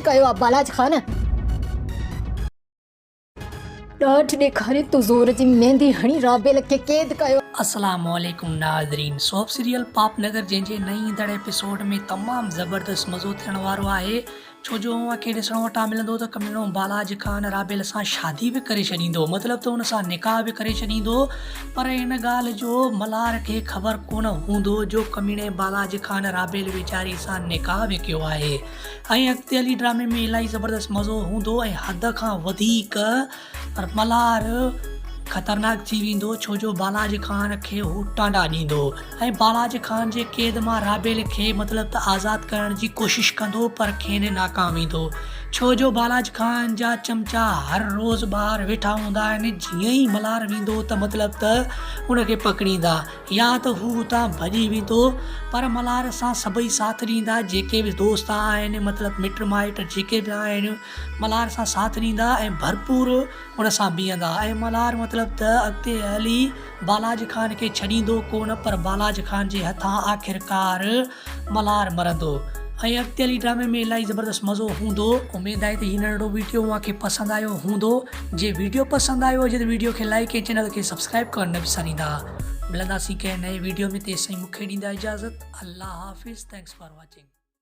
ڪيو آ بالاچ خان. ڏاڍ ڏيکاري تو زور جي ميندي هڻي رابيل کي قيد ڪيو. السلام عليڪم ناظرين سوپ سيريل پاپ نگر جنهن جي نئين ايندڙ ايپيسوڊ ۾ تمام زبردست مزو ٿيڻ وارو آهي ڇو جو اوهان کي ڏسڻ وٽان ملندو ته ڪميڻو بالاج خان رابيل سان شادي به ڪري ڇڏيندو مطلب ته ان سان نڪاح به ڪري ڇڏيندو پر ان ڳالهه جو ملهار کي خبر ڪونه هوندو جو ڪميڻي بالاج خان رابيل ويچاري سان نڪاح به ڪيو آهي ۽ اڳتي هلي ڊرامي ۾ الاهي زبردست مزو هوندو ۽ حد کان وڌيڪ ملهار خطرناڪ ٿي ويندو ڇو جو بالاج خان کي هو ٽانڊا ڏيندو ۽ بالاج خان جي قيد مان رابيل کي مطلب ته آزاد ڪرڻ جي ڪوشش ڪندو پر کين ناڪام ويندو ڇو جو بالاج خان جا چمچا هر روز ٻاهر ويٺا هوندا آهن جيئن ئي ملهار ويندو ته مطلب ته ان کي پڪڙيندا يا ته هو اتان ڀڄي ويندو پر ملهار سان سڀئي ساٿ ڏيندا جيڪي به دوست آهن مطلب مٽ مائٽ جيڪي به آهن ملهار سان ساٿ ڏيندا ۽ ڀرپور ان سان بيهندا ۽ ملهار مطلب ته اڳتي هلي بالاج خان کي ڇڏيندو ڪونه پر بالاج خان جي هٿان آخرڪار ملهار مرندو ۽ اڳتي هلي ڊرامي ۾ الاهي زبردست مزو هوندو. اميد آهي ته هي ننڍڙو ويڊيو اوهان کي پسند آيو هوندو جي ويڊيو پسند آيو هجي ته ويڊيو کي لائيڪ ۽ چينل کي سبسڪرائيب ڪرڻ نه وساريندا ملنداسين ڪنهن نئين ويڊيو ۾ تيسين مونکي ڏيندا اجازت الله حافظ thanks for watching.